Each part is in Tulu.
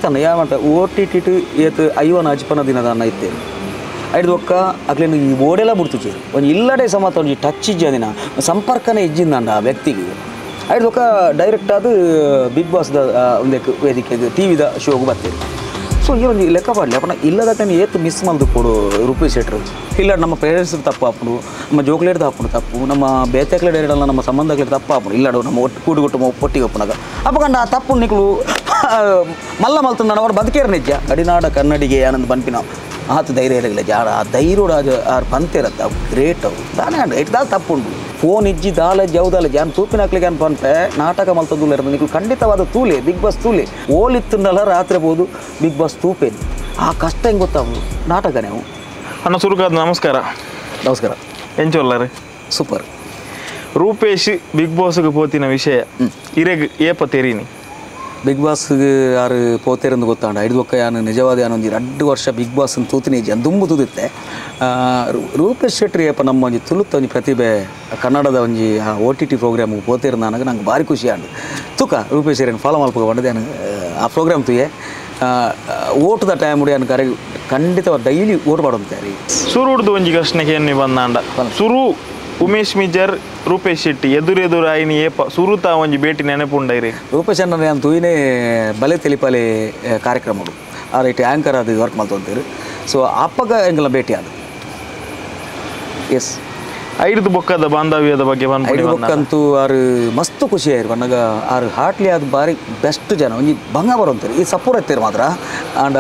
ಅತ್ತನ ಯಾವ O T T T ಏತ್ ಐವನ ಅಜ್ಪನ ದಿನದ ಇತ್ತೇನೆ ಐದು ಒಕ್ಕ ಅಕ್ಲೇನು ಈ ಓಡೆಲ್ಲ ಬಿಡ್ತುಚಿ ಒಂಜಿ ಇಲ್ಲಡೆ ಸಮಾತ ಒಂಜಿ ಟಚ್ ಇಜ್ಜ ದಿನ ಸಂಪರ್ಕನೇ ಇಜ್ಜಿಂದಂಡ ಆ ವ್ಯಕ್ತಿಗೆ ಐದು ಒಕ್ಕ ಡೈರೆಕ್ಟ್ ಆದ ಬಿಗ್ ಬಾಸ್ದ ಒಂದೇ ವೇದಿಕೆ ಟಿ ವಿದ ಶೋಗೆ ಬರ್ತೀರಿ. ಸೊ ಈ ಒಂದು ಲೆಕ್ಕ ಪಾಡಲಿ ಅಪ್ಪನ ಇಲ್ಲದಕ್ಕನೆ ಏತ್ ಮಿಸ್ ಮಲ್ದು ಕೊಡು ರೂಪೇಶ್ ಶೆಟ್ರು ಇಲ್ಲ ನಮ್ಮ ಪೇರೆಂಟ್ಸ್ ತಪ್ಪು ಆಪುಂಡು ನಮ್ಮ ಜೋಕ್ಲೇಟ್ ತಪ್ಪು ತಪ್ಪು ನಮ್ಮ ಬೇತೆಕ್ಲೇಡ್ ಎರಡಲ್ಲ ನಮ್ಮ ಸಂಬಂಧಕ್ಲೇಟ್ ತಪ್ಪು ಆಪುಂಡು ಇಲ್ಲಡು ನಮ್ಮ ಒಟ್ಟು ಕೂಡುಗೊಟ್ಟು ಒಟ್ಟಿಗೆ ಒಪ್ಪುನಾಗ ಅಪ್ಪಕಂಡ ಆ ತಪ್ಪು ನಿಕ್ಲು ಮಲ್ಲ ಮಲ್ತು ಅವರು ಬದುಕೇರ ನಿಜ ಗಡಿನಾಡ ಕನ್ನಡಿಗೆ ಆನಂದ್ ಬನ್ಪಿನ ಆತು ಧೈರ್ಯ ಇರಲಿಲ್ಲ ಜಾಡ ಆ ಧೈರ್ಯ ಆರು ಪಂತಿರತ್ತ ಅವು ಗ್ರೇಟ್ ಅವು ದಾನೆ ಅಂಡ ಇಟ್ಟು ತಪ್ಪುಂಡು ಫೋನ್ ಇಜ್ಜಿ ದಾಲ ಜೌದಾಲ ಜಾನ್ ತೂಪಿನ ಹಾಕ್ಲಿಕ್ಕೆ ಅನ್ಪ ಪನ್ಪೆ ನಾಟಕ ಮಲ್ತದ್ದು ಇರೋದು ನಿಕ್ಲು ಖಂಡಿತವಾದ ತೂಲೆ ಬಿಗ್ ಬಾಸ್ ತೂಲೆ ಓಲಿತ್ತಂದಲ್ಲ ರಾತ್ರಿ ಬೋದು ಬಿಗ್ ಬಾಸ್ ತೂಪೇನು ಆ ಕಷ್ಟ ಹೆಂಗೆ ಗೊತ್ತಾವು ನಾಟಕನೇ ಅವು. ಅಣ್ಣ ಸುರುಕಾದ ನಮಸ್ಕಾರ. ನಮಸ್ಕಾರ. ಎಂಚೊಲ್ಲಾರೆ? ಸೂಪರ್. ರೂಪೇಶ್ ಬಿಗ್ ಬಾಸ್ಗೆ ಪೋತಿನ ವಿಷಯ ಇರೆಗ್ ಏಪ ತೆರೀನಿ? ಬಿಗ್ ಬಾಸ್ಗೆ ಯಾರು ಪೋತೇರಂದು ಗೊತ್ತಾಂಡ ಐದು ಒಕ್ಕ ಯಾನು ನಿಜವಾದ ಯಾನು ಒಂಜಿ 2 ವರ್ಷ ಬಿಗ್ ಬಾಸ್ ತೂತಿನ ಇಜ್ಜಿ ದುಂಬು ತೂದಿತ್ತೆ. ರೂಪೇಶ್ ಶೆಟ್ಟಿ ಏಪ ನಮ್ಮ ಒಂಜಿ ತುಳುತ್ತ ಒಂಜಿ ಪ್ರತಿಭೆ ಕನ್ನಡದ ಒಂಜಿ O T T ಪ್ರೋಗ್ರಾಮ್ಗೆ ಪೋತೇರು ನನಗೆ ನಂಗೆ ಭಾರಿ ಖುಷಿ ಆಂಡ್ ತೂಕ ರೂಪೇಶ್ ಶೆಟ್ಟಿನ ಫಾಲೋ ಮಲ್ಪಕ ಬಂದದ್ದು ಯಾನು ಆ ಪ್ರೋಗ್ರಾಮ್ ತೂಯೆ ಓಟದ ಟೈಮ್ ಯಾನು ಕರೆ ಖಂಡಿತ ಡೈಲಿ ಓಟ್ ಮಾಡೋಂತಾರೆ. ಸುರುಡ್ದು ಒಂಜಿ ಪ್ರಶ್ನೆಗೆ ಏನು ಬಂದಾಂಡ ಸುರು ಉಮೇಶ್ ಮಿಜರ್ ರೂಪೇಶ್ ಶೆಟ್ಟಿ ಎದುರೆದುರಾಯಿನಿ ಏಪ ಸುರುತ ಒಂಜಿ ಭೇಟಿ ನೆನಪುಂಡೈರಿ? ರೂಪೇಶ್ ಅಣ್ಣ ನಾನು ತೂಯಿನೇ ಬಲೆ ತಿಳಿಪಾಲೆ ಕಾರ್ಯಕ್ರಮಗಳು ಆ ರೈಟ್ ಆ್ಯಂಕರ್ ಅದು ವರ್ಕ್ ಮಲ್ತೊಂತೀರಿ. ಸೊ ಅಪ್ಪಗ ಎಂಗೆಲ್ಲ ಭೇಟಿ ಅದು. ಎಸ್. ಐದು ಬೊಕ್ಕದ ಬಾಂಧವ್ಯದ ಬಗ್ಗೆ ಐದು ಬೊಕ್ಕಂತೂ ಆರು ಮಸ್ತ್ ಖುಷಿ ಆಯಿರು ಬಣ್ಣಗ ಆರು ಹಾಟ್ಲಿ ಅದು ಭಾರಿ ಬೆಸ್ಟ್ ಜನ ಒಂಜಿ ಭಂಗ ಬರೋಂತೀರಿ ಈ ಸಪೂರ್ ಎತ್ತೀರಿ ಮಾತ್ರ ಆಂಡ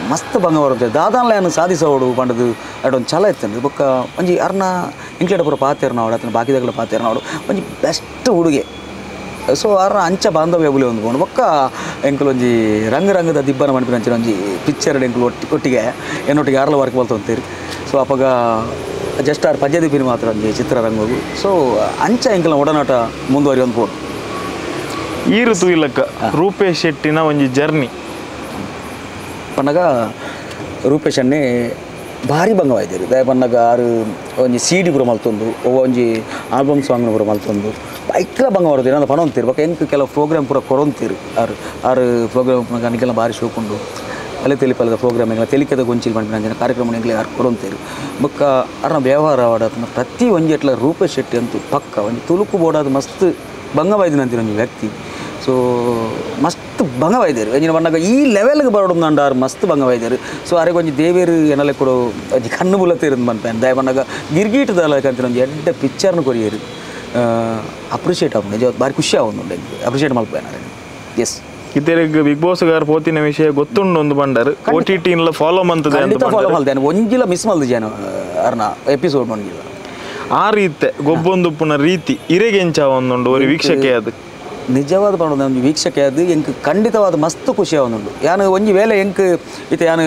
ಮಸ್ತ್ ಭಂಗ ಬರೋಂತೀರಿ ದಾದಾನ್ಲ ಏನು ಸಾಧಿಸೋಡು ಬಂಡದು ಅಡೊಂದು ಛಲ ಇತ್ತು ಬೊಕ್ಕ ಒಂಜಿ ಅರ್ನ ಇಂಕ್ಲೇಡ ಪೂರ ಪಾತೇರ್ನಾವಡು ಅತನ ಬಾಕಿದಾಗಲ ಪಾತೇರ್ನಾವಡು ಒಂಜಿ ಬೆಸ್ಟ್ ಹುಡುಗೆ. ಸೊ ಅರ್ನ ಅಂಚ ಬಾಂಧವ್ಯ ಬುಲೆ ಒಂದು ಬೊಕ್ಕ ಎಂಕುಲು ಒಂಜಿ ರಂಗ ರಂಗದ ದಿಬ್ಬನ ಮನ್ಪಿನ ಅಂಚಿನ ಒಂಜಿ ಪಿಕ್ಚರ್ ಎಂಕುಲು ಒಟ್ಟಿಗೆ ಎನ್ನೊಟ್ಟಿಗೆ ಯಾರಲ್ಲ ವರ್ಕ್ ಬಲ್ತೊಂತೀರಿ. ಸೊ ಅಪ್ಪಗ ಜಸ್ಟ್ ಆರ್ ಪದ್ಯದೀಪಿನ ಮಾತ್ರ ಒಂಜಿ ಚಿತ್ರರಂಗವು. ಸೊ ಅಂಚ ಎಂಕಲ್ನ ಒಡನಾಟ ಮುಂದುವರಿ ಒಂದು ಪೋಡು. ಈ ಋತು ಇಲ್ಲಕ್ಕ ರೂಪೇಶ್ ಶೆಟ್ಟಿನ ಒಂಜಿ ಜರ್ನಿ ಪನ್ನಗ ರೂಪೇಶ್ ಅನ್ನೇ ಭಾರಿ ಭಂಗವಾಯ್ತೀರಿ ದಯ ಪನ್ನಗ ಆರು ಒಂಜಿ ಸಿ ಡಿ ಪೂರ ಮಲ್ತೊಂದು ಒಂಜಿ ಆಲ್ಬಮ್ ಸಾಂಗ್ನ ಪೂರ ಮಲ್ತೊಂದು ಐಕ್ಲ ಭಂಗ ಬರೋದು ಏನಾದ್ರು ಪಣೊಂತೀರಿ ಬೊಕ್ಕ ಎಂಕ್ ಕೆಲವು ಪ್ರೋಗ್ರಾಮ್ ಪೂರ ಕೊರೊಂತೀರಿ ಆರು ಆರು ಪ್ರೋಗ್ರಾಮ್ ಅನಿಕೆಲ್ಲ ಭಾರಿ ಶೋಕುಂಡು ಅಲೆ ತೆಲಿಪಲ್ಲದ ಪ್ರೋಗ್ರಾಮ್ ಎಂಗ್ಲ ತೆಲಿಕೆದ ಗೊಂಚಿಲ್ ಪನ್ಪಿನ ಕಾರ್ಯಕ್ರಮ ಎಂಗ್ಲ ಯಾರು ಕೊರೊಂತೀರಿ ಬೊಕ್ಕ ಅರ್ನ ವ್ಯವಹಾರ ಆಡತ್ನ ಪ್ರತಿ ಒಂಜಿ ಎಟ್ಲ ರೂಪೇಶ್ ಶೆಟ್ಟಿ ಅಂತೂ ಪಕ್ಕ ಒಂಜಿ ತುಳುಕು ಬೋಡಾದ ಮಸ್ತ್ ಭಂಗವಾಯ್ದಿನಂತಿನ ಒಂಜಿ ವ್ಯಕ್ತಿ. ಸೊ ಮಸ್ತ್ ಭಂಗವಾಯ್ದೇರು ಎಂಜಿನ ಬಣ್ಣಗ ಈ ಲೆವೆಲ್ಗೆ ಬರೋಡು ಆರು ಮಸ್ತ್ ಭಂಗವಾಯ್ದೇರು. ಸೊ ಅರೆಗೆ ಒಂಜಿ ದೇವೇರು ಎನ್ನಲೆ ಕೊಡು ಒಂಜಿ ಕಣ್ಣು ಬುಲತೇರು ಬಂತ ದಯ ಬಣ್ಣಗ ಗಿರ್ಗೀಟದ ಕಂತಿನ ಒಂಜಿ ಎಡ್ಡ ಪಿಕ್ಚರ್ನ ಕೊರಿಯರು ಅಪ್ರಿಷಿಯೇಟ್ ಆಪುಂಡು ನಿಜ ಭಾರಿ ಖುಷಿ ಆವೊಂದುಂಡು ಅಪ್ರಿಷಿಯೇಟ್ ಮಲ್ಪೇನ. ಎಸ್. ಇತರೆಗ್ ಬಿಗ್ ಬಾಸ್ ಗಾರ್ ಪೋತಿನ ವಿಷಯ ಗೊತ್ತುಂಡು ಒಂದು ಬಂಡರ್ O T T follow ಮಂತದೆ ಖಂಡಿತ ಫಾಲೋ ಮಲ್ದೆ ಒಂಜಿಲ ಮಿಸ್ ಮಲ್ದೆ ಜನ ಅರ್ನ ಎಪಿಸೋಡ್ ಒಂಜಿಲ ಆ ರೀತಿ ಗೊಬ್ಬೊಂದುಪ್ಪುನ ರೀತಿ ಇರೆಗೆ ಎಂಚ ಒಂದುಂಡು ಒರಿ ವೀಕ್ಷಕೆ ಅದು ನಿಜವಾದ ಪಂಡ ಒಂಜಿ ವೀಕ್ಷಕೆ ಅದು ಎಂಕ್ ಖಂಡಿತವಾದ ಮಸ್ತ್ ಖುಷಿ ಆವೊಂದುಂಡು ಯಾನು ಒಂಜಿ ವೇಳೆ ಎಂಕ್ ಇತ್ತೆ ಯಾನು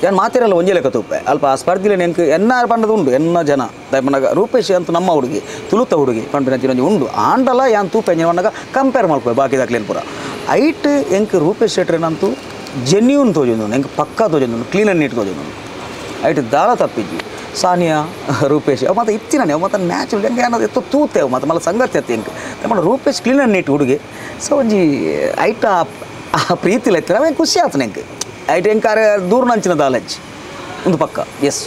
ಯಾನು ಮಾತಿರಲ್ಲ ಒಂಜಿ ಲೆಕ್ಕ ತೂಪೆ ಅಲ್ಪ ಆ ಸ್ಪರ್ಧಿಲೆ ಎಂಕ್ ಎನ್ನ ಪಂಡದ ಉಂಡು ಎನ್ನ ಜನ ಪಂಡಗ ರೂಪೇಶ್ ಅಂತ ನಮ್ಮ ಹುಡುಗಿ ತುಳುತ ಹುಡುಗಿ ಪಂಪಿನ ಒಂಜಿ ಉಂಡು ಆಂಡಲ ಯಾನ್ ತೂಪೆ ಪಂಡಗ ಕಂಪೇರ್ ಮಲ್ಪೆ ಬಾಕಿ ದಾಕ್ಲೇನು ಪೂರ ಐಟ್ ಎಂಕ್ ರೂಪೇಶ್ ಶೆಟ್ರೇನಂತೂ ಜೆನ್ಯೂನ್ ತೋಜೊಂದು ಎಂಕ್ ಪಕ್ಕಾ ತೋಜೊಂದು clean and neat ತೋಜೊಂದು ಐಟ್ ದಾಳ ತಪ್ಪಿಜ್ಜಿ ಸಾನಿಯಾ ರೂಪೇಶ್ ಅವು ಮತ್ತು ಇತ್ತಿನಾನೆ ಅವು ಮತ್ತು ನ್ಯಾಚುರಲ್ ಹೆಂಗೆ ಅನ್ನೋದು ಎತ್ತು ತೂತೆ ಅವು ಮತ್ತು ಮಲ್ಲ ಸಂಗತಿ ಅತ್ತೆ ಎಂಕ್ ನಮ್ಮ ರೂಪೇಶ್ clean and neat ಹುಡುಗಿ. ಸೊ ಒಂಜಿ ಐಟ್ ಆ ಪ್ರೀತಿಲ ಇತ್ತು ಅವೆ ಖುಷಿ ಆತನ ಎಂಕ್ ಐಟ್ ಎಂಕಾರೆ ದೂರ ನಂಚಿನ ದಾಲಜ್ಜಿ ಒಂದು ಪಕ್ಕ. ಎಸ್.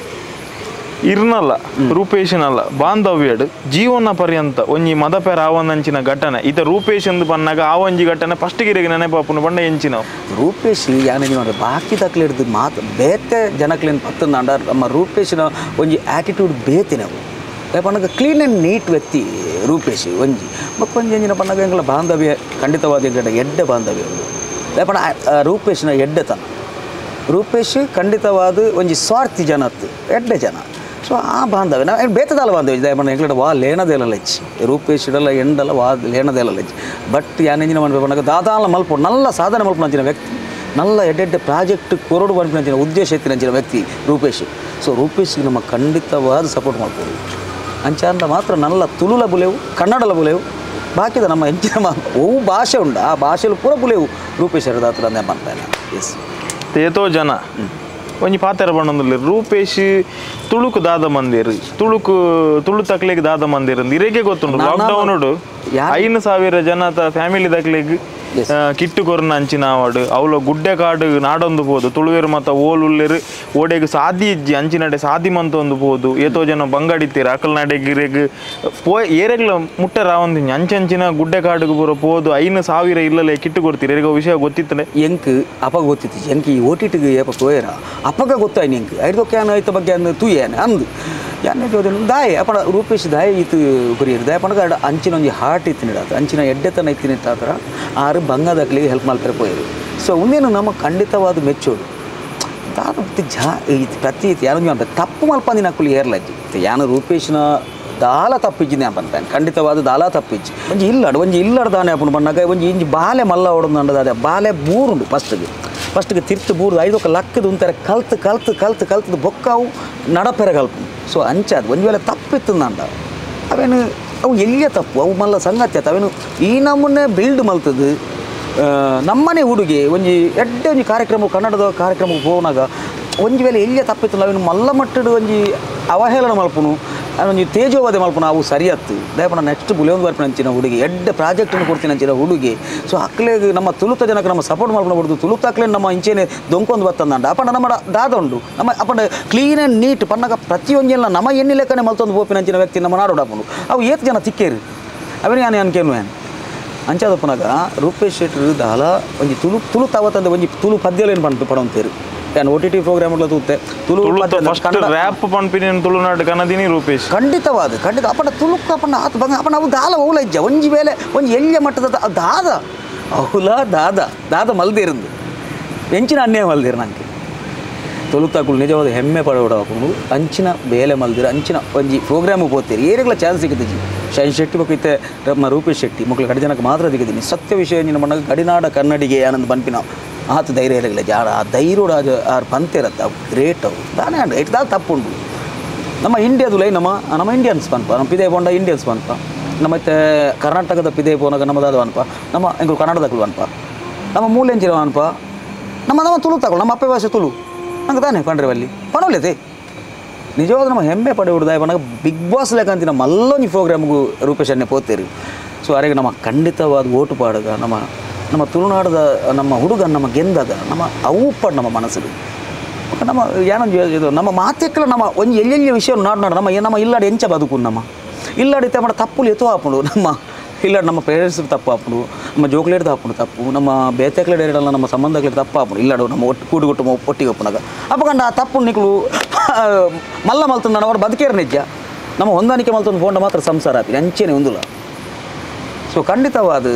ಇರ್ನಲ್ಲ ರೂಪೇಶನಲ್ಲ ಬಾಂಧವ್ಯಡ್ ಜೀವನ ಪರ್ಯಂತ ಒಂಜಿ ಮದಪೆರ ಆವಂದಂಚಿನ ಘಟನೆ ಇತ ರೂಪೇಶ್ ಎಂದು ಬನ್ನಾಗ ಆ ಒಂಜಿ ಘಟನೆ ಫಸ್ಟ್ ಗಿರಿಗೆ ನೆನಪಾಪುನ ಬಂಡ ಎಂಚಿನ ರೂಪೇಶ್ ಯಾನೇನು ಮಾಡ್ರೆ ಬಾಕಿ ತಕ್ಲೆ ಹಿಡ್ದು ಮಾತು ಬೇತೆ ಜನಕ್ಲೇನು ಪತ್ತಂದಾಂಡ ನಮ್ಮ ರೂಪೇಶಿನ ಒಂಜಿ attitude ಬೇತಿನವು Pannaga clean and neat ವ್ಯಕ್ತಿ ರೂಪೇಶ್ ಒಂಜಿ ಬೊಕ್ಕ ಒಂಜಿ ಎಂಜಿನ ಪನ್ನಗ ಎಂಕಲ ಬಾಂಧವ್ಯ ಖಂಡಿತವಾದ ಎಂಕಡ ಎಡ್ಡೆ ಬಾಂಧವ್ಯ ಪಂಡ ರೂಪೇಶಿನ ಎಡ್ಡೆತನ ರೂಪೇಶ್ ಖಂಡಿತವಾದ ಒಂಜಿ ಸ್ವಾರ್ಥಿ ಜನ ಎಡ್ಡೆ ಜನ. ಸೊ ಆ ಬಾಂಧವ್ಯ ನಾವು ಬೇತದಾಲ ಬಾಂಧವ್ಯ ದಯಮಣ್ಣ ಎಂಕ್ಲಡ ವಾ ಲೇಣದೇಲ ಲಜ್ಜಿ ರೂಪೇಶ್ ಇಡಲ್ಲ ಎಂಡಲ್ಲ ವಾ ಲೇಣದೇಲ ಲಜ್ಜಿ ಬಟ್ ಯಾನೆಂಜಿನ ಮನ್ಪೆ ಪನ್ನಗ ದಾದಾಲ ಮಲ್ಪು ನಲ್ಲ ಸಾಧನೆ ಮಲ್ಪುನಂಚಿನ ವ್ಯಕ್ತಿ ನಲ್ಲ ಎಡ್ಡೆಡ್ಡೆ ಪ್ರಾಜೆಕ್ಟ್ ಕೊರಡು ಪನ್ಪಿನಂಚಿನ ಉದ್ದೇಶ ಎತ್ತಿನಂಚಿನ ವ್ಯಕ್ತಿ ರೂಪೇಶ್. ಸೊ ರೂಪೇಶ್ಗೆ ನಮ್ಮ ಖಂಡಿತವಾದ ಸಪೋರ್ಟ್ ಮಾಡ್ಬೋದು ಅಂಚಾಂಡ ಮಾತ್ರ ನಲ್ಲ ತುಳುಲ ಬುಲೆವು ಕನ್ನಡಲ ಬುಲೆವು ಬಾಕಿದ ನಮ್ಮ ಎಂಚಿನ ಅವು ಭಾಷೆ ಉಂಡು ಆ ಭಾಷೆಲು ಪೂರ ಬುಲೆವು ರೂಪೇಶ್ ದಾತ್ರ ಅಂದೆ. ಎಸ್. ಏತೋ ಜನ ಒಂಜಿ ಪಾತೆರ ಬಣ್ಣೊಂದುಲ್ಲೆರ್ ರೂಪೇಶ್ ತುಳುಕು ದಾದ ಮಂದಿರ್ ತುಳುಕು ತುಳು ತಕ್ಲೆಗ್ ದಾದ ಮಂದಿರ್ ಅಂದ್ ಇರೆಗೆ ಗೊತ್ತುಂಡು ಲಾಕ್ಡೌನ್ 5,000 ಜನತ ಫ್ಯಾಮಿಲಿ ದಕ್ಲೆಗ್ Kit ಕೊರ್ನ ಅಂಚಿನ ಆವಡು ಅವಳು ಗುಡ್ಡೆ ಕಾಡು ನಾಡೊಂದು ಪೋದು ತುಳುವೇರು ಮತ್ತ ಓಲುಲ್ಲೇರು ಓಡೆಗ್ ಸಾದಿ ಇಜ್ಜಿ ಅಂಚಿನಡೆ ಸಾದಿ ಮಂತ ಒಂದು ಪೋದು ಏತೋ ಜನ ಬಂಗಾಡಿತ್ತೀರ ಅಕಲ್ನಾಡೆ ಗಿರೆಗ್ ಪೋ ಏರೆಗ್ಲ ಮುಟ್ಟೆ ರಾವಂದಿನಿ ಅಂಚಂಚಿನ ಗುಡ್ಡೆ ಕಾಡುಗೆ ಬರೋ ಪೋದು 5,000 ಇಲ್ಲಲೇ ಕಿಟ್ಟು ಕೊಡ್ತೀರಿ ಎರಿಗ ವಿಷಯ ಗೊತ್ತಿತ್ತನೆ ಎಂಕ್ ಅಪಗ ಗೊತ್ತಿತ್ತು ಎಂಕ್ ಈ ಓಟಿಟಿಗೆ ಏಪ ತೋಯರ ಅಪಗ ಗೊತ್ತಾಯ್ತು ಎಂಕ್ ಐದಕ್ಕೆ ಏನು ಐತ ಬಗ್ಗೆ ಅಂದು ತೂಯೇನೆ ಅಂದು ಯಾನೆ ಜೋದನು ದಾಯೆ ಅಪಣ ರೂಪೇಶ್ ದಾಯೆ ಇತ್ತು ಕೊರಿಯರ್ ದಾಯ ಪಣಗ ಅಂಚಿನ ಒಂಜಿ ಹಾರ್ಟ್ ಇತ್ತು ನೀಡಾತ ಅಂಚಿನ ಎಡ್ಡೆತನ ಇತ್ತಿನ ತಾತರ ಆರು ಬಂಗದಕ್ಲಿಗೆ ಹೆಲ್ಪ್ ಮಾಡ್ತಾರೆ ಪೋಯರು ಸೊ ಒಂದೇನು ನಮ್ಮ ಖಂಡಿತವಾದ ಮೆಚ್ಚೋಡು ದಾದ ಜಾ ಪ್ರತಿ ಯಾರು ತಪ್ಪು ಮಲ್ಪಂದಿನ ಅಕ್ಕುಲಿ ಏರ್ಲಜ್ಜಿ ಯಾನು ರೂಪೇಶ್ನ ದಾಲ ತಪ್ಪಿಜ್ಜಿನ ಪನ್ಪೇನ್ ಖಂಡಿತವಾದ ದಾಲ ತಪ್ಪಿಜ್ಜಿ ಒಂಜಿ ಇಲ್ಲಡು ಒಂಜಿ ಇಲ್ಲಡು ದಾನೆ ಅಪ್ಪನು ಬಣ್ಣಾಗ ಒಂಜಿ ಇಂಜಿ ಬಾಲೆ ಮಲ್ಲ ಹೊಡೋದು ಬಾಲೆ ಬೂರುಂಡು ಫಸ್ಟ್ಗೆ ಫಸ್ಟ್ಗೆ ತಿರ್ತು ಬೂರ್ದು ಐದೊಕ್ಕ ಲಕ್ಕದ ಒಂಥರ ಕಲ್ತು ಕಲ್ತು ಕಲ್ತು ಕಲ್ತದ ಬೊಕ್ಕವು ನಡಪೆರ ಕಲ್ಪು ಸೊ ಅಂಚಾದ ಒಂದು ವೇಳೆ ತಪ್ಪಿತ್ತಂದ ಅವೇನು ಅವು ಎಲ್ಲಿಯ ತಪ್ಪು ಅವು ಮಲ್ಲ ಸಂಗತಿ ಆತು ಅವೇನು ಈ ನಮ್ಮನ್ನೇ ಬಿಲ್ಡ್ ಮಲ್ತದ್ದು ನಮ್ಮನೆ ಹುಡುಗಿ ಒಂಜಿ ಎಡ್ಡೆ ಒಂಜಿ ಕಾರ್ಯಕ್ರಮ ಕನ್ನಡದ ಕಾರ್ಯಕ್ರಮಕ್ಕೆ ಹೋನಾಗ ಒಂಜಿ ವೇಳೆ ಎಲ್ಲಿಯ ತಪ್ಪಿತ್ತಲ್ಲ ಅವೇನು ಮಲ್ಲ ಮಟ್ಟದ ಒಂಜಿ ಅವಹೇಳನ ಮಲ್ಪುನು ಒಂಜಿ ತೇಜೋವಾದ ಮಲ್ಪುನು ಅವು ಸರಿಯತ್ತು ದಯಪಣ ನೆಕ್ಸ್ಟ್ ಬುಲೆಯೊಂದು ಬರ್ಪಿನ ಅಂಚಿನ ಹುಡುಗಿ ಎಡ್ಡೆ ಪ್ರಾಜೆಕ್ಟನ್ನು ಕೊಡ್ತೀನಿ ಅಂಚಿನ ಹುಡುಗಿ ಸೊ ಅಕ್ಲೆಗ್ ನಮ್ಮ ತುಳುತ ಜನಕ್ಕೆ ನಮ್ಮ ಸಪೋರ್ಟ್ ಮಲ್ಪನ ಬಿಡ್ದು ತುಳುತ ಅಕ್ಲೆ ನಮ್ಮ ಇಂಚೇನೆ ದೊಂಕೊಂದು ಬತ್ತಂದಂಡ ಅಪ್ಪಂಡ ನಮ್ಮ ದಾದ ಉಂಡು ನಮ್ಮ ಅಪ್ಪಂಡ clean and neat ಪನ್ನಗ ಪ್ರತಿಯೊಂಜೆಲ್ಲ ನಮ್ಮ ಎಣ್ಣೆ ಲೆಕ್ಕನೆ ಮಲ್ತೊಂದು ಪೋಪಿನ ಅಂಚಿನ ವ್ಯಕ್ತಿ ನಮ್ಮ ನಾಡೋಡಪ್ಪನು ಅವು ಏತ್ ಜನ ತಿಕ್ಕೇರು ಅವನೇ ನಾನು ಅನ್ಕೇನು ಏನು ಅಂಚಾದಪ್ಪನಾಗ ರೂಪೇಶ್ ಶೆಟ್ಟರು ದಾಲ ಒಂಜಿ ತುಳು ತುಳು ತಾವತ್ತಂದ ಒಂಜಿ ತುಳು ಪದ್ಯಲೇನು ಪಂಡು ಪಡಂತೇರು ಯಾನ್ O T T program ತೂತೆ ತುಳು ರ್ಯಾಪ್ ಪನ್ಪಿನ ತುಳುನಾಡು ಕನ್ನದಿನಿ ರೂಪೇಶ್ ಖಂಡಿತವಾದ ಖಂಡಿತ ಅಪ್ಪನ ತುಳುಕು ಅಪ್ಪನ ಆತ ಬಂಗ ಅಪ್ಪನ ಅವು ದಾಲ ಓಲ ಇಜ್ಜ ಒಂಜಿ ವೇಳೆ ಒಂಜಿ ಎಲ್ಲಿಯ ಮಟ್ಟದ ದಾದ ಅವಲ ದಾದ ದಾದ ಮಲ್ದಿರಂದು ಎಂಚಿನ ಅನ್ಯಾಯ ಮಲ್ದಿರು ನಂಗೆ ತುಳುತಾಕುಲು ನಿಜವಾದ ಹೆಮ್ಮೆ ಪಡೋಡಾಕೊಂಡು ಅಂಚಿನ ಬೇಲೆ ಮಲ್ದಿರ ಅಂಚಿನ ಒಂಜಿ ಪ್ರೋಗ್ರಾಮು ಪೋತೀರಿ ಏರಿಗಳ ಚಾನ್ಸ್ ಸಿಕ್ಕುದಿಜಿ ಶೈನ್ ಶೆಟ್ಟಿ ಬೊಕ್ಕ ನಮ್ಮ ರೂಪೇಶ್ ಶೆಟ್ಟಿ ಮಕ್ಕಳು ಕಡಿ ಜನಕ್ಕೆ ಮಾತ್ರ ದಿಕ್ಕದೀನಿ ಸತ್ಯ ವಿಷಯ ನಿನ್ನ ಮಣ್ಣಾಗ ಗಡಿನಾಡ ಕನ್ನಡಿಗೆ ಆನಂದ್ ಪನ್ಪಿನ ಆತ ಧೈರ್ಯ ಇರಲಿಲ್ಲ ಜಾಡ ಆ ಧೈರ್ಯೋಡು ಅದು ಆರು ಪಂತಿರತ್ತ ಅವು ಗ್ರೇಟ್ ಅವು ತಾನೇ ಅಂಡ ಇಟ್ಟು ತಪ್ಪುಂಡು ನಮ್ಮ ಇಂಡಿಯಾದು ಲೈ ನಮ್ಮ ನಮ್ಮ ಇಂಡಿಯನ್ಸ್ ಪನ್ಪ ನಮ್ಮ ಪಿದೆ ಪೋಂಡ ಇಂಡಿಯನ್ಸ್ ಪನ್ಪ ನಮ್ಮ ಮತ್ತೆ ಕರ್ನಾಟಕದ ಪಿದೆ ಪೋನಾಗ ನಮ್ಮದಾದ ಅನ್ಪ ನಮ್ಮ ಎಂಕುಲು ಕನ್ನಡದಕ್ಕಲು ಅನ್ಪ ನಮ್ಮ ಮೂಲೆಂಚಿರ ಅನ್ಪ ನಮ್ಮ ನಮ್ಮ ತುಳು ತಗೊಳ್ಳು ನಮ್ಮ ಅಪ್ಪೆ ಭಾಷೆ ತುಳು ನಂಗೆ ತಾನೇ ಪಂಡ್ರೆ ಅಲ್ಲಿ ಪಣೋಲೇತೆ ನಿಜವಾದ ನಮ್ಮ ಹೆಮ್ಮೆ ಪಡೆ ಹುಡ್ದಾಯ ಪನಾಗ ಬಿಗ್ ಬಾಸ್ ಲೆಕ್ಕ ಅಂತಿನ ಮಲ್ಲೊಂಜಿ ಪ್ರೋಗ್ರಾಮ್ಗೂ ರೂಪೇಶ್ ಅನ್ನೆ ಪೋತೇರಿ ಸೊ ಅರೆಗೆ ನಮ್ಮ ಖಂಡಿತವಾದ ಓಟು ಪಾಡಗ ನಮ್ಮ ನಮ್ಮ ತುಳುನಾಡದ ನಮ್ಮ ಹುಡುಗ ನಮ್ಮ ಗೆಂದಾಗ ನಮ್ಮ ಅವು ಪಾಡು ನಮ್ಮ ಮನಸ್ಸಿಗೆ ನಮ್ಮ ಏನೊಂದು ಇದು ನಮ್ಮ ಮಾತೆಕ್ಕಲ ನಮ್ಮ ಒಂಜಿ ಎಲ್ಲೆಲ್ಲಿ ವಿಷಯ ನಾಡು ನಾಡು ನಮ್ಮ ನಮ್ಮ ಇಲ್ಲಾಡಿ ಎಂಚ ಬದುಕು ನಮ್ಮ ಇಲ್ಲಾಡಿ ಮಾಡ ತಪ್ಪುಲು ಎತ್ತು ಹಾಪುಂಡು ನಮ್ಮ ಇಲ್ಲಾಡಿ ನಮ್ಮ ಪೇರೆಂಟ್ಸ್ ತಪ್ಪು ಹಾಪುಂಡು ನಮ್ಮ ಜೋಕ್ಲೇಟ್ ತಪ್ಪುಂಡು ತಪ್ಪು ನಮ್ಮ ಬೇತೆಕ್ಲೇಡ್ ಎರಡಲ್ಲ ನಮ್ಮ ಸಂಬಂಧಕ್ಲೇಟ್ ತಪ್ಪು ಹಾಪುಂಡು ಇಲ್ಲಾಡು ನಮ್ಮ ಒಟ್ಟು ಕೂಡುಗೊಟ್ಟು ಒಟ್ಟಿಗೆ ಒಪ್ಪುನಾಗ ಅಪ್ಪಕಂಡ ಆ ತಪ್ಪು ನಿಕ್ಲು ಮಲ್ಲ ಮಲ್ತಂದ ಅವರು ಬದುಕೇರು ನಿಜ ನಮ್ಮ ಹೊಂದಾಣಿಕೆ ಮಲ್ತೊಂದು ಫೋಂಡ ಮಾತ್ರ ಸಂಸಾರ ಆಪಿನ ಅಂಚೆನೆ ಒಂದುಲ ಸೊ ಖಂಡಿತವಾದ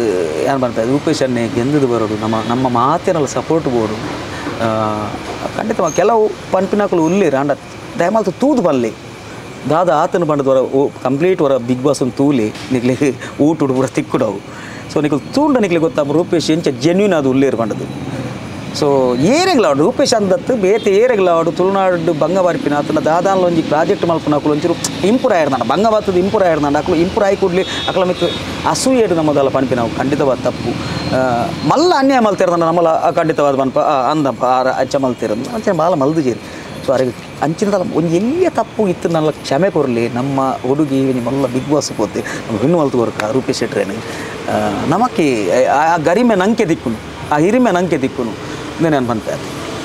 ಏನು ಬರ್ತಾ ರೂಪೇಶ್ ಅನ್ನೇ ಗೆಂದದು ಬರೋದು ನಮ್ಮ ನಮ್ಮ ಮಾತಿನಲ್ಲಿ ಸಪೋರ್ಟ್ ಬೋಡು ಖಂಡಿತವಾಗಿ ಕೆಲವು ಪನ್ಪಿನಾಕಲು ಉಲ್ಲಿರ ಅಂಡ ದಯಮಾಲ್ತು ತೂದು ಬಲ್ಲಿ ದಾದ ಆತನ ಬಂಡದ ವರ ಕಂಪ್ಲೀಟ್ ವರ ಬಿಗ್ ಬಾಸ್ ಒಂದು ತೂಲಿ ನಿಕ್ಲಿ ಊಟ ಪೂರ ತಿಕ್ಕುಡವು ಸೊ ನಿಕ್ಲು ತೂಂಡ ನಿಕ್ಲಿ ಗೊತ್ತಾ ರೂಪೇಶ್ ಎಂಚ ಜೆನ್ಯೂನ್ ಅದು ಉಲ್ಲೇರು ಬಂಡದು ಸೊ ಏರೆಗ್ಲಾಡು ರೂಪೇಶ್ ಅಂದತ್ತು ಬೇತೆ ಏರೆಗ್ಲಾಡು ತುಳುನಾಡು ಬಂಗ ಬಾರ್ಪಿನ ಆತನ ದಾದಾನ್ಲ ಒಂಜಿ ಪ್ರಾಜೆಕ್ಟ್ ಮಲ್ಪನ ಅಕುಲು ಒಂಚೂರು ಇಂಪ್ರೂವ್ ಆಯಿರ್ನಾಂಡ ಬಂಗ ಬಾತದ ಇಂಪ್ರೂವ್ ಆಯಿರ್ನಾಂಡ ಅಕುಲು ಇಂಪ್ರೂವ್ ಆಯಿ ಕೂಡಲಿ ಅಕಲ ಮಿತ್ತು ಅಸೂಯೇಡು ನಮ್ಮದಲ್ಲ ಪನ್ಪಿನ ಖಂಡಿತವಾದ ತಪ್ಪು ಮಲ್ಲ ಅನ್ಯಾಯ ಮಲ್ತಿರ್ದಂಡ ನಮ್ಮಲ್ಲ ಖಂಡಿತವಾದ ಪನ್ಪ ಅಂದಪ್ಪ ಅಚ್ಚ ಮಲ್ತಿರಂದು ಅಂಚೆ ಬಾಲ ಮಲ್ದು ಜೇರಿ ಸೊ ಅರೆಗೆ ಅಂಚಿನದಲ್ಲ ಒಂದು ಎಲ್ಲಿಯ ತಪ್ಪು ಇತ್ತು ನನ್ನ ಕ್ಷಮೆ ಕೊರಲಿ ನಮ್ಮ ಹುಡುಗಿ ನಿಮ್ಮೆಲ್ಲ ಬಿಗ್ ಬಾಸ್ ಪೋತೆ ನಮ್ಮ ಹೆಣ್ಣು ಮಲ್ತು ಕೊರಕ ರೂಪೇಶ್ ಶೆಟ್ರೇನು ನಮಕ್ಕೆ ಆ ಗರಿಮೆ ನಂಕೆ ದಿಕ್ಕುನು ಆ ಹಿರಿಮೆ ನಂಕೆ ದಿಕ್ಕುನು ನಾನು ಬಂತೆ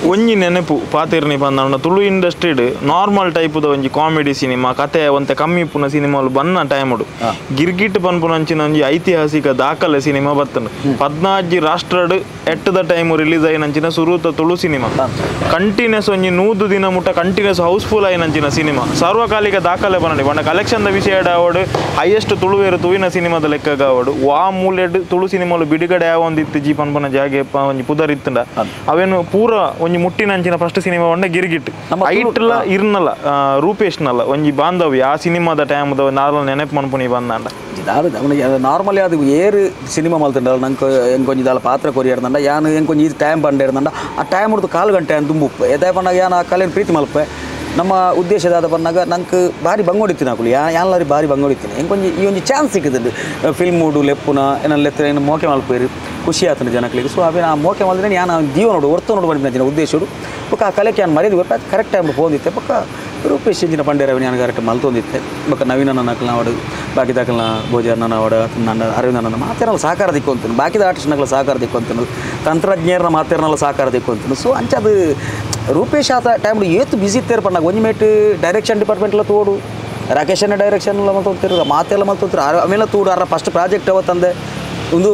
ಒಂಜಿ ನೆನಪು ಪಾತಿರ್ನಿ ಪಂದ ತುಳು ಇಂಡಸ್ಟ್ರಿಡ್ ನಾರ್ಮಲ್ ಟೈಪುದ ಒಂಜಿ ಕಾಮಿಡಿ ಸಿನಿಮಾ ಕತೆ ಒಂತೆ ಕಮ್ಮಿ ಇಪ್ಪುನ ಸಿನಿಮಾಲು ಬನ್ನ ಟೈಮುಡು ಗಿರ್ಗಿಟ್ ಪನ್ಪುನ ಅಂಚಿನ ಒಂಜಿ ಐತಿಹಾಸಿಕ ದಾಖಲೆ ಸಿನಿಮಾ ಬತ್ತನು 14 ರಾಷ್ಟ್ರಡ್ at the time release ಆಯಿನಂಚಿನ ಸುರೂತ ತುಳು cinema continuous ಒಂಜಿ 100 ದಿನ ಮುಟ್ಟ continuous house full ಆಯಿನಂಚಿನ cinema ಸಾರ್ವಕಾಲಿಕ ದಾಖಲೆ ಬನ್ನಡಿ ಬಣ್ಣ ಕಲೆಕ್ಷನ್ the ವಿಷಯ ಆವಡು ಹೈಯೆಸ್ಟ್ ತುಳುವೇರು ತುವಿನ ಸಿನಿಮಾದ ಲೆಕ್ಕಗಾವಡು ವಾ ಮೂಲೆಡ್ ತುಳು ಸಿನಿಮಾಲು ಬಿಡುಗಡೆ ಆವೊಂದಿತ್ತು ಜಿ ಪನ್ಪುನ ಜಾಗೆ ಒಂಜಿ ಪುದರ್ ಇತ್ತಂಡ ಅವೇನು ಪೂರ ಒಂಜಿ ಮುಟ್ಟಿನಂಚಿನ ಫಸ್ಟ್ ಸಿನಿಮಾ ಒಂಡ ಗಿರ್ಗಿಟ್ ಐಟ್ಲ ಇರ್ನಲ್ಲ ರೂಪೇಶ್ನಲ್ಲ ಒಂಜಿ ಬಾಂಧವ್ಯ ಆ ಸಿನಿಮಾದ ಟೈಮ್ದ ನಾರ್ಮಲ್ ನೆನಪು ಮನ್ಪುನಿ ಬಂದಾಂಡ ನಾರ್ಮಲಿ ಅದು ಏರು ಸಿನಿಮಾ ಮಲ್ತಂಡ ನಂಗೆ ಎಂಕೊಂಜಿ ದಾಲ ಪಾತ್ರ ಕೊರಿಯರ್ದಂಡ ಯಾನು ಎಂಕೊಂಜಿ ಇದು ಟೈಮ್ ಬಂಡಿರ್ದಂಡ ಆ ಟೈಮ್ ಹುಡ್ದು ಕಾಲು ಗಂಟೆ ಅಂತ ತುಂಬುಪ್ಪೆ ಎದೇ ಬಂದಾಗ ಯಾನು ಆ ಕಾಲೇನು ಪ್ರೀತಿ ಮಲ್ಪೆ ನಮ್ಮ ಉದ್ದೇಶದಾದ ಬಂದಾಗ ನಂಗೆ ಭಾರಿ ಬಂಗೊಡಿತೀನಿ ಅಕುಲು ಯಾನ್ಲಾರಿ ಭಾರಿ ಬಂಗೊಡಿತೀನಿ ಎಂಕೊಂಜಿ ಈ ಒಂಜಿ ಚಾನ್ಸ್ ಸಿಕ್ಕಿದ್ದು ಫಿಲ್ಮ್ ಮೂಡು ಲೆಪ್ಪುನ ಏನಲ್ಲಿ ಏನು ಮೋಕೆ ಮಲ್ಪೇರು ಖುಷಿ ಆತನ ಜನಗಳಿಗೆ ಸೊ ಅವೇ ಆ ಮೋಕೆ ಮಲ್ದ್ರೆ ಯಾನು ಜೀವ ನೋಡು ಹೊರ್ತು ನೋಡು ಬಂದಿನ ಉದ್ದೇಶಡು ಬೊಕ್ಕ ಆ ಕಲೆಕ್ಕೆ ಯಾನು ಮರ್ಯಾದೆ ಗೊತ್ತ ಕರೆಕ್ಟ್ ಟೈಮ್ ಫೋನ್ ಇತ್ತೆ ಬೊಕ್ಕ ರೂಪೇಶ್ ಇಂಜಿನ ಪಂಡೇರವಿನ ಯಾನು ಕರೆಕ್ಟ್ ಮಲ್ತೊಂದಿತ್ತೆ ಬೊಕ್ಕ ನವೀನ ನಕಲ್ ನಾಡು ಬಾಕಿ ದಾಖಲ ಭೋಜನ ಅವಡ ನನ್ನ ಅರವಿಂದ ನನ್ನ ಮಾತೇನಲ್ಲ ಸಹಕಾರ ದಿಕ್ಕೊಂತೀನಿ ಬಾಕಿದ ಆರ್ಟಿಸ್ಟ್ನಗಳ ಸಹಕಾರ ದಿಕ್ಕೊಂತೀನಿ ತಂತ್ರಜ್ಞರನ್ನ ಮಾತೇನಲ್ಲ ಸಹಕಾರ ದಿಕ್ಕೊಂತೀನಿ ಸೊ ಅಂಚ ಅದು ರೂಪೇಶ್ ಆತ ಟೈಮ್ ಏತು ಬಿಸಿ ಇತ್ತೇರು ಪಣ್ಣಾಗ ಒಂಜಿ ಮೇಟ್ ಡೈರೆಕ್ಷನ್ ಡಿಪಾರ್ಟ್ಮೆಂಟ್ಲ ತೋಡು ರಾಕೇಶನ ಡೈರೆಕ್ಷನ್ ಮಲ್ತೊಂತಿರು ಮಾತೆಲ್ಲ ಮಲ್ತೊಂತಿರು ಆಮೇಲೆ ತೋಡು ಅರ ಫಸ್ಟ್ ಪ್ರಾಜೆಕ್ಟ್ ಅವತ್ತಂದೆ ಒಂದು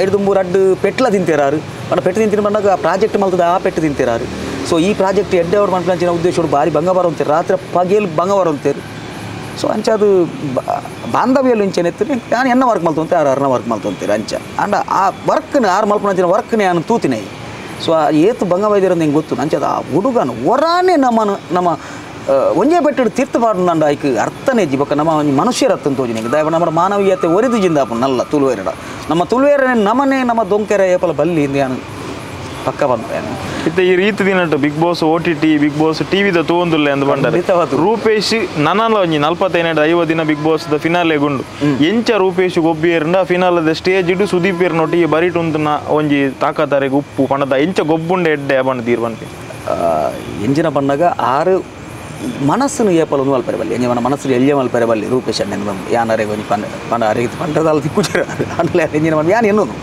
ಐದು ರಡ್ಡು ಪೆಟ್ಲ ತಿಂತಿರಾರು మన పెట్టి తింತಿನ ಬಂದಾಗ ಆ ಪ್ರಾಜೆಕ್ಟ್ ಮಲ್ತದ ಆ ಪೆಟ್ಟು ತಿಂತಿರಾರು ಸೊ ಈ ಪ್ರಾಜೆಕ್ಟ್ ಎಡ್ಡೆ ಅವ್ರು ಮನ್ಪಂಚಿನ ಉದ್ದೇಶ ಭಾರಿ ಬಂಗವಾರ ಅಂತೀರಿ ರಾತ್ರಿ ಪಗೇಲ್ ಬಂಗವಾರ ಅಂತೀರಿ ಸೊ ಅಂಚ ಅದು ಬಾಂಧವ್ಯಲ್ಲಿ ಇಂಚೆನೆತ್ತಿರಿ ನಾನು ಎನ್ನ ವರ್ಕ್ ಮಲ್ತೊಂತೆ ಆರು ಅರ್ನ ವರ್ಕ್ ಮಲ್ತೊಂತೀರಿ ಅಂಚ ಅಂಡ ಆ ವರ್ಕ್ನ ಆರು ಮಲ್ಪನಂಚಿನ ವರ್ಕ್ನೇ ನಾನು ತೂತಿನೇ ಸೊ ಆ ಏತು ಬಂಗವಾಯ್ದಿರೋ ನಿಂಗೆ ಗೊತ್ತು ಅಂಚ ಅದು ಆ ಹುಡುಗನು ಒರಾನೇ ನಮ್ಮನ್ನು ನಮ್ಮ ಒಂಜೇ ಬೆಟ್ಟಿಡು ತೀರ್ಥ ಪಾಡುಂಡ ಐಕ್ ಅರ್ಥನೇ ಇಜ್ಜಿ ಬೊಕ್ಕ ನಮ್ಮ ಮನುಷ್ಯರ ಅತ್ತಂತ ತೋಜಿನಿಗೆ ದಯವ ನಮ್ಮ ಮಾನವೀಯತೆ ಒರಿದು ಜಿಂದಾಪು ನಲ್ಲ ತುಳುವೇರಡ ನಮ್ಮ ತುಳುವೇರನೆ ನಮನೆ ನಮ್ಮ ದೊಂಕೆರೆ ಏಪಲ ಬಲ್ಲಿ ಇಂದ ಪಕ್ಕ ಬಂದ ಇತ್ತ ಈ ರೀತಿ ದಿನಟ್ಟು Bigg Boss O T T Bigg Boss ಟಿವಿದ ತೂವೊಂದುಲ್ಲೆ ಅಂದ್ ಬಂಡರೆ ರೂಪೇಶ್ ನನಲ ಒಂಜಿ 45 50 ದಿನ big boss the finale ಗುಂಡು ಎಂಚ ರೂಪೇಶ್ ಗೊಬ್ಬಿಯರ್ಂಡ ಫಿನಾಲದ ಸ್ಟೇಜ್ ಇಡು ಸುದೀಪ್ ನೊಟ್ಟಿಗೆ ಬರಿಟುಂತುನ ಒಂಜಿ ತಾಕತಾರೆಗ್ ಉಪ್ಪು ಪಣದ ಎಂಚ ಗೊಬ್ಬುಂಡೆ ಎಡ್ಡೆ ಬಂಡ ತೀರ್ ಪನ್ಪಿ ಎಂಜಿನ ಬಂದಾಗ ಆರು ಮನಸ್ಸನ್ನು ಏಪಲ ಒಂದು ಮಲ್ಪರೆ ಬಲ್ಲಿ ಎಂಜ ಮನಸ್ಸು ಎಳ್ಯ ಮಲ್ಪರೆ ಬಲ್ಲಿ ರೂಪೇಶ್ ಅಣ್ಣನ ಯಾನರೆ ಒಂಜಿ ಪಂಡ ಪಂಡ ಅರೆಗೆ ಪಂಡದಾಲ ತಿಕ್ಕುಜರ ಅಂಡಲೆ ಎಂಜಿನ ಬಂದು ಯಾನ್ ಎನ್ನೋದು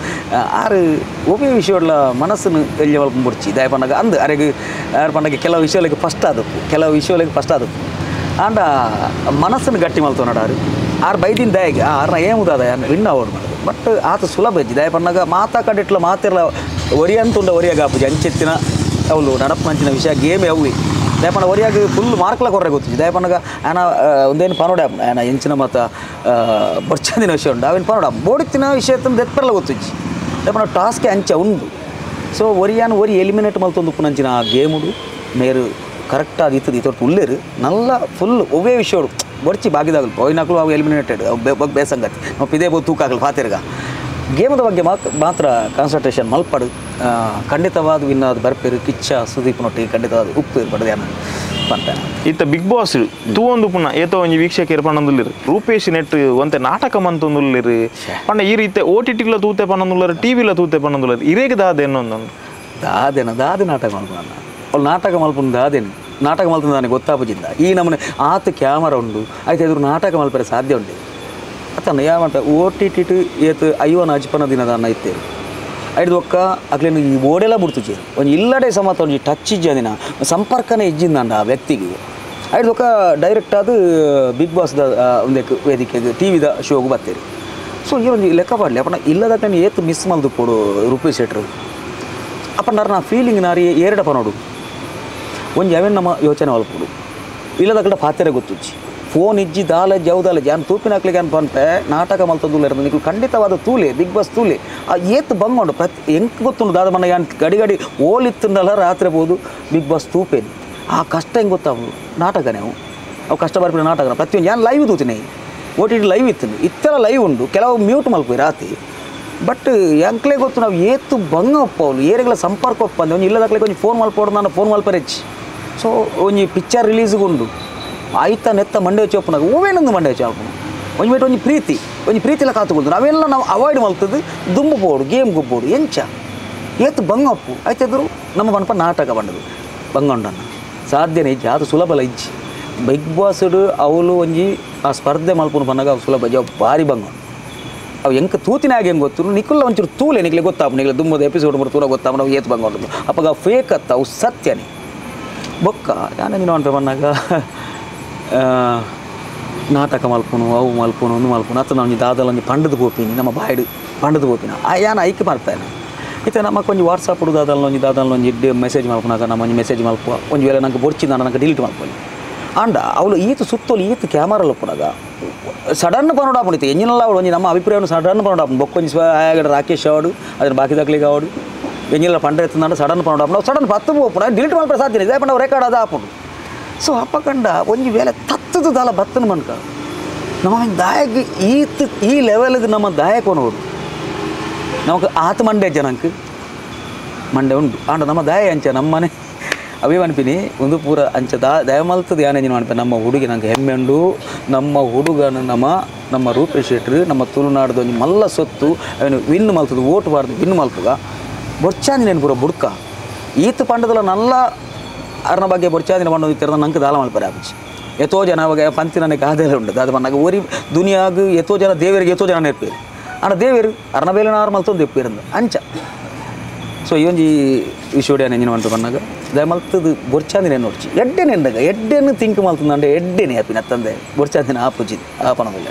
ಆರು ಒಬ್ಬೇ ವಿಷಯಗಳ ಮನಸ್ಸನ್ನು ಎಳ್ಯ ಮಲ್ಪ ಮುಡ್ಚಿ ದಯ ಪಂಡಗ ಅಂದು ಅರೆಗೆ ಆರು ಪಂಡಗೆ ಕೆಲವು ವಿಷಯಗಳಿಗೆ ಫಸ್ಟ್ ಆದಪ್ಪು ಕೆಲವು ವಿಷಯಗಳಿಗೆ ಫಸ್ಟ್ ಆದಪ್ಪು ಆಂಡ ಮನಸ್ಸನ್ನು ಗಟ್ಟಿ ಮಲ್ತೋನಡ ಆರು ಆರು ಬೈದಿನ ದಯಗೆ ಆರ್ನ ಏಮುದಾದ ವಿನ್ ಅವಡ್ ಮಾಡೋದು ಬಟ್ ಆತ ಸುಲಭ ಇಜ್ಜಿ ದಯ ಪಂಡಗ ಮಾತಾ ಕಡಿಟ್ಲ ಮಾತಿರಲ ಒರಿಯಂತುಂಡ ಒರಿಯಾಗ ಆಪುಜಿ ಅಂಚೆತ್ತಿನ ಅವಳು ನಡಪಂಚಿನ ವಿಷಯ ಗೇಮ್ ಅವು ದಯಪಣ್ಣ ಒರಿಯಾಗ ಫುಲ್ ಮಾರ್ಕ್ಲ ಕೊರ್ರೆ ಗೊತ್ತಿಜ್ಜಿ ದಯಪಣ್ಣಗ ಆನ ಒಂದೇನು ಪನೋಡ ಆನ ಎಂಚಿನ ಮತ ಬೊರ್ಚಂದಿನ ವಿಷಯ ಉಂಡು ಅವೇನು ಪನೋಡ ಬೋಡಿತ್ತಿನ ವಿಷಯ ದೆತ್ಪರ್ಲ ಗೊತ್ತಿಜ್ಜಿ ದಯಪಣ್ಣ ಟಾಸ್ಕೆ ಅಂಚ ಉಂಡು ಸೊ ಒರಿಯಾನ ಒರಿ ಎಲಿಮಿನೇಟ್ ಮಲ್ತೊಂದು ಉಪ್ಪುನಂಚಿನ ಆ ಗೇಮುಡು ಮೇರು ಕರೆಕ್ಟ್ ಆದ ಇತ್ತದ ಇತೊಟ್ಟು ಉಲ್ಲೇರು ನಲ್ಲ ಫುಲ್ ಒವ್ವೇ ವಿಷಯ ಬೊರ್ಚಿ ಬಾಗಿದಾಗಲು ಪೋಯಿನಾಕ್ಲು ಅವು ಎಲಿಮಿನೇಟೆಡ್ ಅವು ಬೇಸಂಗತಿ ನಾವು ಪಿದೇ ಬೋದು ತೂಕಾಗಲು ಫಾತಿರ್ಗ ಗೇಮದ ಬಗ್ಗೆ ಮಾತ್ರ ಕಾನ್ಸಂಟ್ರೇಷನ್ ಮಲ್ಪಡು ಖಂಡಿತವಾದ ವಿನ್ನಾದ ಬರ್ಪೇರು ಕಿಚ್ಚ ಸುದೀಪ್ ನೊಟ್ಟಿಗೆ ಖಂಡಿತವಾದ ಉಪ್ಪು ಇರ್ಬಾರ್ದು ಯಾನ ಪಂತಾನೆ ಇತ್ತ ಬಿಗ್ ಬಾಸ್ ತೂವೊಂದು ಪುನಃ ಏತೋ ಒಂಜಿ ವೀಕ್ಷಕರು ಪಣ್ಣೊಂದುಲ್ಲಿರು ರೂಪೇಶ್ ನೆಟ್ ಒಂತೆ ನಾಟಕ ಮಂತೊಂದುಲ್ಲಿರು ಪಂಡ ಈ ರೀತಿ ಓ ಟಿ ಟಿಲ ತೂತೆ ಪಣ್ಣೊಂದುಲ್ಲರು ಟಿ ವಿಲ ತೂತೆ ಪಣ್ಣೊಂದುಲ್ಲರು ಇರೇಗ ದಾದೆ ಎನ್ನೊಂದೊಂದು ದಾದೆನ ದಾದೆ ನಾಟಕ ಮಲ್ಪುನ ಅವ್ಳು ನಾಟಕ ಮಲ್ಪುನ ದಾದೇನು ನಾಟಕ ಮಲ್ತಂದು ನನಗೆ ಗೊತ್ತಾಪುಜಿಂದ ಈ ನಮ್ಮನೆ ಆತ ಕ್ಯಾಮರಾ ಉಂಡು ಆಯ್ತು ಎದುರು ನಾಟಕ ಮಲ್ಪರೆ ಸಾಧ್ಯ ಉಂಟು ಅತ್ತನ್ನ ಯಾವ O T T ಏತು ಐವನ ಅಜ್ಪನ ದಿನದ ಅನ್ನ ಇತ್ತೇರು ಐದು ಒಕ್ಕ ಅಕ್ಲೇನು ಈ ಓಡೆಲ್ಲ ಬಿಡ್ತುಜೇರು ಒಂಜಿ ಇಲ್ಲಡೆ ಸಮಾತ ಒಂಜಿ ಟಚ್ ಇಜ್ಜ ದಿನ ಸಂಪರ್ಕನೇ ಇಜ್ಜಿಂದಂಡ ಆ ವ್ಯಕ್ತಿಗೆ ಐದು ಒಕ್ಕ ಡೈರೆಕ್ಟ್ ಆದ ಬಿಗ್ ಬಾಸ್ದ ಒಂದೇ ವೇದಿಕೆಗೆ ಟಿ ವಿದ ಶೋಗೆ ಬರ್ತೇರಿ ಸೊ ಈ ಒಂಜಿ ಲೆಕ್ಕ ಪಾಡಲಿ ಅಪ್ಪನ ಇಲ್ಲದಕ್ಕೆ ಏತು ಮಿಸ್ ಮಲ್ದು ಪೋಡು ರೂಪೇಶ್ ಶೆಟ್ರು ಅಪ್ಪನಾರ ನಾ ಫೀಲಿಂಗ್ ನಾರಿ ಏರಡಪ್ಪ ನೋಡು ಒಂಜಿ ಅವೇನು ನಮ್ಮ ಯೋಚನೆ ಮಲ್ಪೋಡು ಇಲ್ಲದಕ್ಕಡ ಪಾತ್ರೆ ಗೊತ್ತುಜ್ಜಿ ಫೋನ್ ಇಜ್ಜಿ ದಾಲ ಜೌದಾಲ ಜಾನ್ ತೂಪಿನ ಹಾಕ್ಲಿಕ್ಕೆ ಅನ್ಪ ಪನ್ಪೆ ನಾಟಕ ಮಲ್ತೊಂದುಲ್ಲ ನಿಕ್ಲು ಖಂಡಿತವಾದ ತೂಲೆ ಬಿಗ್ ಬಾಸ್ ತೂಲೆ ಆ ಏತ್ ಬಂಗೊಂಡು ಪ್ರತಿ ಎಂಕ್ ಗೊತ್ತುಂಡು ದಾದ ಮನ್ನ ಯಾನ್ ಗಡಿ ಗಡಿ ಓಲಿತ್ತುಂಡಲ್ಲ ರಾತ್ರಿ ಬೋದು ಬಿಗ್ ಬಾಸ್ ತೂಪೇನು ಆ ಕಷ್ಟ ಹೆಂಗೆ ಗೊತ್ತಾವು ನಾಟಕನೇ ಅವು ಅವು ಕಷ್ಟ ಬರ್ಪಿನ ನಾಟಕ ಪ್ರತಿಯೊಂದು ಯಾನ್ live ತೂತಿನಿ O T T live ಇತ್ತು ಇತ್ತೆಲ್ಲ ಲೈವ್ ಉಂಡು ಕೆಲವು ಮ್ಯೂಟ್ ಮಲ್ಪಿ ರಾತ್ರಿ ಬಟ್ ಎಂಕ್ಲೇ ಗೊತ್ತು ನಾವು ಏತು ಬಂಗ ಒಪ್ಪವಲು ಏರೆಗಳ ಸಂಪರ್ಕ ಒಪ್ಪಂದೆ ಒಂಜಿ ಇಲ್ಲದಾಕ್ಲೆ ಒಂಜಿ ಫೋನ್ ಮಲ್ಪೋಡು ನಾನು ಫೋನ್ ಮಲ್ಪರೆಚ್ಚಿ ಸೊ ಒಂಜಿ ಪಿಕ್ಚರ್ ರಿಲೀಸ್ಗುಂಡು ಆಯ್ತಾ ನೆತ್ತ ಮಂಡೆ ಚೋಪನಾಗ ಓವೇನೊಂದು ಮಂಡೆ ಚೋಪನ ಒಂಜಿ ಮೇಟ್ ಒಂಜಿ ಪ್ರೀತಿ ಒಂಜಿ ಪ್ರೀತಿಲ ಕಾತುಕೊಳ್ತು ನಾವೆಲ್ಲ ನಾವು ಅವಾಯ್ಡ್ ಮಲ್ತದ್ದು ದುಂಬು ಪೋಡು ಗೇಮ್ ಗೊಬ್ಬೋಡು ಎಂಚ ಏತು ಬಂಗಪ್ಪು ಆಯ್ತೆದ್ರು ನಮ್ಮ ಬನಪ ನಾಟಕ ಬಂಡದು ಬಂಗೊಂಡನ್ನ ಸಾಧ್ಯನೇ ಇಜ್ಜಿ ಅದು ಸುಲಭಲ ಇಜ್ಜಿ ಬಿಗ್ ಬಾಸ್ಡ್ ಅವಳು ಒಂಜಿ ಆ ಸ್ಪರ್ಧೆ ಮಲ್ಪುನ ಬಂದಾಗ ಅವು ಸುಲಭ ಅವು ಭಾರಿ ಬಂಗೊಂಡು ಅವು ಎಂಕ ತೂತಿನಾಗ ಹೆಂಗೆ ಗೊತ್ತು ನಿಕ್ಕುಲ್ಲ ಒಂಚೂರು ತೂಲೆ ನಿಕ್ಲೆ ಗೊತ್ತಾಪ ನಿಕ್ಲೆ ದುಂಬದ ಎಪಿಸೋಡ್ ಮೂರು ತೂರ ಗೊತ್ತಾಪ ನಾವು ಏತು ಬಂಗೊಂಡು ಅಪ್ಪಾಗ ಫೇಕ್ ಅತ್ತ ಅವು ಸತ್ಯನೇ ಬೊಕ್ಕ ಯಾನ ನೀನು ಅನ್ಪೆ ಬಂದಾಗ ನಾಟಕ ಮಲ್ಪುನು ಅವು ಮಲ್ಪುನು ಒಂದು ಮಲ್ಪುನು ಅತ್ತ ನಾವು ದಾದಲ ಒಂಜಿ ಪಂಡದ ಪೋಪಿನಿ ನಮ್ಮ ಬಾಯ್ಡು ಪಂಡದ ಪೋಪಿನ ಆ ಯಾನ ಐಕ್ ಮಾಡ್ತಾನೆ ಇತ್ತೆ ನಮ್ಮ ಒಂಜಿ ವಾಟ್ಸಪ್ ದಾದಲ ಒಂಜಿ ದಾದಲ ಒಂಜಿ ಮೆಸೇಜ್ ಮಲ್ಪುನಾಗ ನಮ್ಮ ಒಂಜಿ ಮೆಸೇಜ್ ಮಲ್ಪುವ ಒಂಜಿ ವೇಳೆ ನಂಗೆ ಬೊರ್ಚಿದ ನಂಗೆ ಡಿಲೀಟ್ ಮಲ್ಪೊಲಿ ಆಂಡ ಅವಳು ಈತ ಸುತ್ತೋಲು ಈತ ಕ್ಯಾಮರಲ್ಲ ಉಪ್ಪುನಾಗ ಸಡನ್ ಪನೋಡಾಪುಣಿತು ಎಂಜಿನಲ್ಲ ಅವಳು ಒಂಜಿ ನಮ್ಮ ಅಭಿಪ್ರಾಯವನ್ನು ಸಡನ್ ಪನೋಡಾಪುಣು ಬೊಕ್ಕೊಂಜಿ ಆಯಗಡ ರಾಕೇಶ್ ಅವಡು ಅದನ್ನ ಬಾಕಿದಾಕ್ಲಿಗೆ ಅವಡು ಎಂಜಿನಲ್ಲ ಪಂಡ ಎತ್ತಂದ ಸಡನ್ ಪನೋಡಾಪುಣ ಸಡನ್ ಪತ್ತು ಪೋಪುಣ ಡಿಲೀಟ್ ಮಲ್ಪರೆ ಸಾಧ್ಯ ಇದೆ ಪಂಡ ರೆಕಾರ್ಡ್ ಅದು ಆಪುಂಡು ಸೊ ಅಪ್ಪಕಂಡ ಒಂಜಿ ವೇಳೆ ತತ್ತದ ದಾಲ ಬತ್ತನ ಮನ್ಕ ನಮ್ಮ ದಾಯಕ ಈತ ಈ ಲೆವೆಲ್ಗೆ ನಮ್ಮ ದಾಯಕ ನೋಡು ನಮಕ್ ಆತ ಮಂಡೆ ಜನಂಕ್ ಮಂಡೆ ಉಂಟು ಆಂಡ ನಮ್ಮ ದಾಯ ಅಂಚ ನಮ್ಮನೆ ಅವೇ ಅನ್ಪಿನಿ ಒಂದು ಪೂರ ಅಂಚ ದಯ ಮಲ್ತದ ಯಾನೇನು ಅನ್ಪೆ ನಮ್ಮ ಹುಡುಗಿ ನಂಗೆ ಹೆಮ್ಮೆ ಉಂಡು ನಮ್ಮ ಹುಡುಗನ ನಮ್ಮ ನಮ್ಮ ರೂಪೇಶ್ ಶೆಟ್ರು ನಮ್ಮ ತುಳುನಾಡ್ದ ಒಂಜಿ ಮಲ್ಲ ಸೊತ್ತು ಅವನು ವಿನ್ ಮಲ್ತದ ಓಟು ಬಾರ್ದು ವಿನ್ ಮಲ್ಪುಗ ಬೊರ್ಚಾಂದಿನೇನು ಪೂರ ಬುಡ್ಕ ಈತ ಪಂಡದಲ್ಲ ನಲ್ಲ ಅರ್ನ ಬಗ್ಗೆ ಬೊರ್ಚಾಂದಿನ ಪಂಡ ಇತ್ತಿರದ ನಂಗೆ ದಾಲ ಮಲ್ಪರೆ ಆಪುಜಿ ಎತೋ ಜನ ಅವಾಗ ಪಂತಿನ ಗಾದೆಲ್ಲ ಉಂಡು ಅದು ಪನ್ನಾಗ ಒರಿ ದುನಿಯಾಗ ಎತೋ ಜನ ದೇವರಿಗೆ ಎತೋ ಜನ ನೆರ್ಪೇರು ಆಂಡ ದೇವರು ಅರ್ನ ಬೇಲೆ ನಾರ್ಮಲ್ ತೊಂದು ಅಂಚ ಸೊ ಈ ಒಂಜಿ ವಿಷಯ ಎಂಜಿನ ಅಂತ ಪನ್ನಾಗ ದಯಮಲ್ತದು ಬೊರ್ಚಾಂದಿನ ನೋಡ್ಚಿ ಎಡ್ಡೆನೆ ಎಂದಾಗ ಎಡ್ಡೆನು ತಿಂಕ್ ಮಲ್ತಂದಂಡೆ ಎಡ್ಡೆನೆ ಆಪಿನ ತಂದೆ ಬೊರ್ಚಾಂದಿನ ಆಪುಜಿ ಆಪನದಿಲ್ಲ.